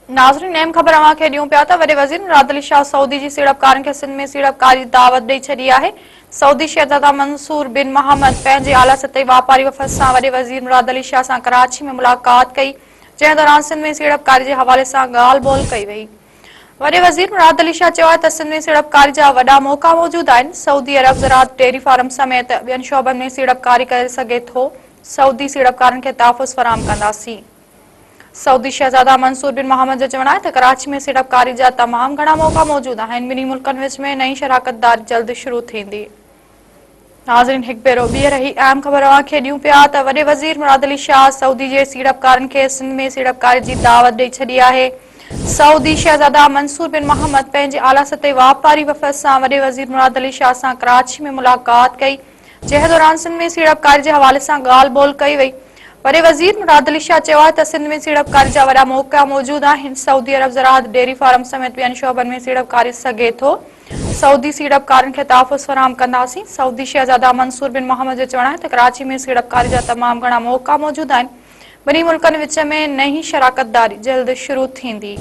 ناظرين اهم خبر اوهان کي ڏيون پيا ته وڏي وزير مراد علي شاهه سعودي جي سيڙپڪارن کي سنڌ ۾ سيڙپڪاري جي دعوت ڏئي ڇڏي آهي. سعودي شهزاده منصور بن محمد پنهنجي اعليٰ سطحي واپاري وفد سان وڏي وزير مراد علي شاهه سان ڪراچي ۾ ملاقات ڪئي جنهن دوران سنڌ ۾ سيڙپڪاري جي حوالي سان ڳالهه ٻولهه ڪئي وئي. وڏي وزير مراد علي شاهه چيو آهي ته سنڌ ۾ سيڙپڪاري جا وڏا موقعا موجود آهن، سعودي عرب زراعت، ڊيري فارم سميت ٻين شعبن ۾ سيڙپڪاري ڪري سگهي ٿو، سعودي سيڙپڪارن کي تحفظ فراهم ڪنداسين. سعودي شهزاده منصور بن محمد جو چوڻ آهي ته ڪراچي ۾ سيڙپڪاري جا تمام گهڻا موقعا موجود آهن، ٻنهي ملڪن وچ ۾ نئين شراڪتداري جلد شروع ٿيندي. ناظرين هڪ ڀيرو ٻيهر هي اهم خبر اوهان کي ڏيون پيا ته وڏي وزير مراد علي شاهه سعودي جي سيڙپڪارن کي سنڌ ۾ سيڙپڪاري جي دعوت ڏئي ڇڏي آهي. سعودي شهزاده منصور بن محمد پنهنجي اعليٰ سطحي واپاري وفد سان وڏي وزير مراد علي شاهه سان ڪراچي ۾ ملاقات ڪئي. جنهن دوران سنڌ ۾ سيڙپڪاري جي حوالي سان ڳالهه ٻولهه ڪئي وئي. وڏي وزير مراد علي شاهه چيو آهي ته سنڌ ۾ سيڙپڪاري جا وڏا موقعا موجود آهن، سعودي عرب زراعت، ڊيري فارم سميت ٻين شعبن ۾ سيڙپڪاري سگهي ٿو، سعودي سيڙپڪارن کي تحفظ فراهم ڪنداسين، سعودي شهزاده منصور بن محمد جو چوڻ آهي ته ڪراچي ۾ سيڙپڪاري جا تمام گهڻا موقعا موجود آهن، ٻنهي ملڪن وچ ۾ نئين شراڪتداري جلد شروع ٿيندي.